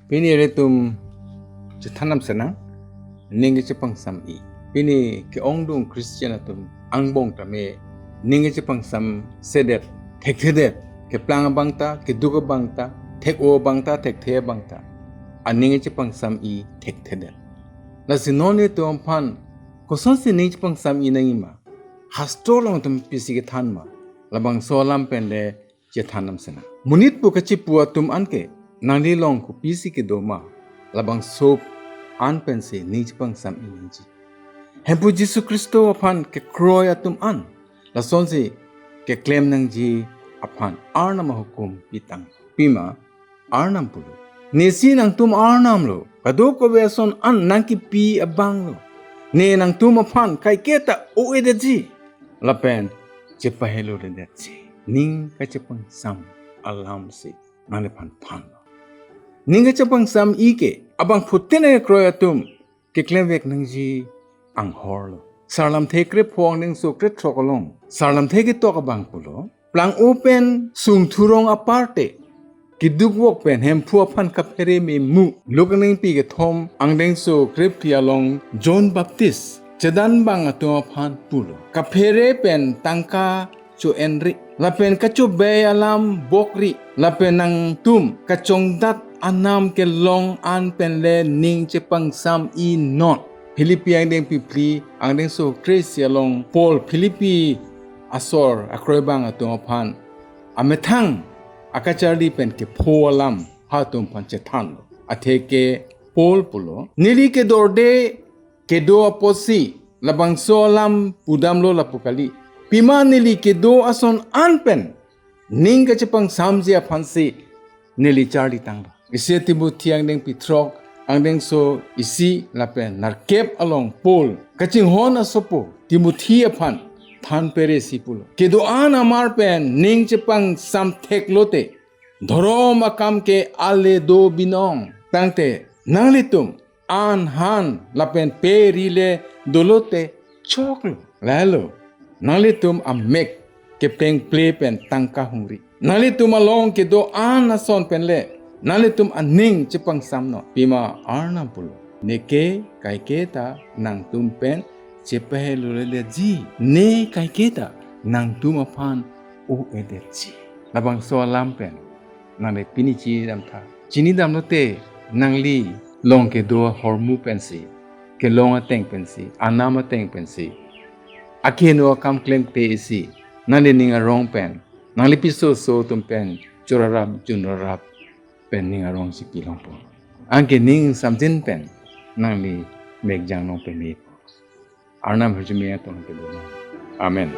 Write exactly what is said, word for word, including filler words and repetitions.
Pini ilitum chethan damsi nang, ning kachepangsam-i. Pini ke-ongdung Christian atum angbong tame ning kachepangsamsedet, thekthedet, keplang abang ta, keduk abang ta, thek-o abang ta, thekthe abang ta, aning kachepangsam-i thekthedet. Lasi non ilitum aphan kosonsi ning chepangsam-i nangji ma, hastro along atum pisi kethan ma, labangso alam pen le chethan damsi nang. Monit pu kachipu atum anke nangli along kopisi kedo ma, labangso an pensi ning chepangsam-i nangji. Hemphu Jisu Khristo aphan kekroi atum an lasonsi keklem nangji aphan Arnam ahukum pitang. Pima Arnam pulo, nesi nangtum Arnam lo, kadokave ason an nangkipi abang lo. Ne nangtum aphan kaiketa o-edetji lapen chepaheloledetji. Ning kachepangsam alamsi nangliphan thanlo. Ning kachepangsam-i ke abangphutin kekroi atum keklemvek nangji anghor lo. Sarlamthe krepho angdengso krethrok along sarlamthe ketok abang pulo, plang-o pen sungthurong aparte keduk vok pen Hemphu aphan kaphere memu. Luk angdengpi kethom angdengso krephli along John Baptist chedan abang atum aphan pulo, kaphere pen tangka cho-enri lapen kachobei alam bokri, lapen nangtum kachongdat anam kelong an pen le ning chepangsam-i non. Philippi angdengpi phli angdengso kre-isi along Paul Philippi asor akroi abang atum aphan amethang akacharli pen kepho alam halatum aphan chethanlo. Atheke Paul pulo, neli kedorde kedo apotsi labangso alam pudamlo lapu kali. Pima neli kedo ason an pen ning kachepangsamji aphansi neli charli tanglo. Isi Timothy angdengpi throk angdengso isi lapen nerkep along Paul kachinghon asopo Timothy aphan than peresi pulo, kedo-an amar pen ning chepangsam theklote dhorom akam ke ale do binong. Tangte nanglitum an han lapen pe ri le dolote choklo. Lahelo nanglitum amek kepengple pen tangka hungri. Nanglitum along kedo-an ason pen le nanglitum aning chepangsam non. Pima Arnam pulo, neke kaiketa nangtum pen chepaheloledetji, ne kaiketa nangtum aphan o-edetji. Labangso alam pen nangli pini chinidamtha. Chinidamlote nangli along kedo ahormu pensi, kelong ateng pensi, anam ateng pensi, akeheno akam klemkle isi nangli ning arong pen, nangli piso oso atum pen chorarap junrarap pen ning arong si pilongpo. Anke ning samjin pen nangli mekjang nong peme. Arnam hirjume atum kedo. Amen.